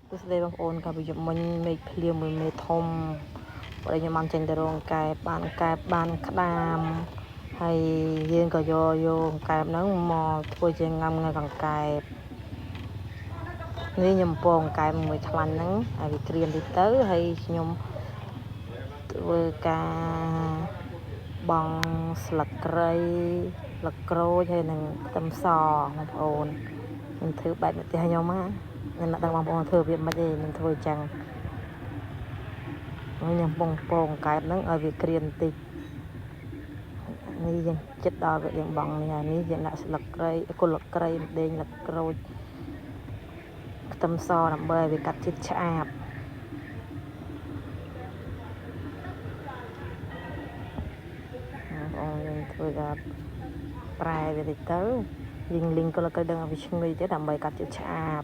សួស្តីបងប្អូនកាលពីយប់មិញមេឃភ្លៀងមួយមេធំប្តីខ្ញុំបានចេញទៅរកអង្កែបបានកែបបានក្តាមហើយយើងក៏យកយកអង្កែបហ្នឹងមកធ្វើជាងំងកង្កែបនេះខ្ញុំពងអង្កែបមួយខ្លាញ់ហ្នឹងហើយវាក្រៀមតិចទៅហើយខ្ញុំធ្វើការបង់ស្លឹកគ្រៃស្លឹកក្រូចហើយនឹងខ្ទឹមសបងប្អូនខ្ញុំធ្វើបែបនៅផ្ទះខ្ញុំណាខ្ញុំមិនដឹងបងប្អូនធ្វើវាមិនទេខ្ញុំធ្វើអញ្ចឹងខ្ញុំពងពងកែបហ្នឹងឲ្យវាក្រៀមបន្តិចនេះយើងចិត្តដល់វាយើងបងនេះហើយនេះយើងដាក់ស្លឹកគ្រៃគុលគ្រៃម្ដេងស្លឹកក្រូចខ្ទឹមសដើម្បីឲ្យវាកាត់ជាតិឆ្អាបបងប្អូនយើងធ្វើការប្រែវាតិចទៅយើងលីងគុលគ្រៃដឹងឲ្យវាឈ្ងុយទេដើម្បីកាត់ជាតិឆ្អាប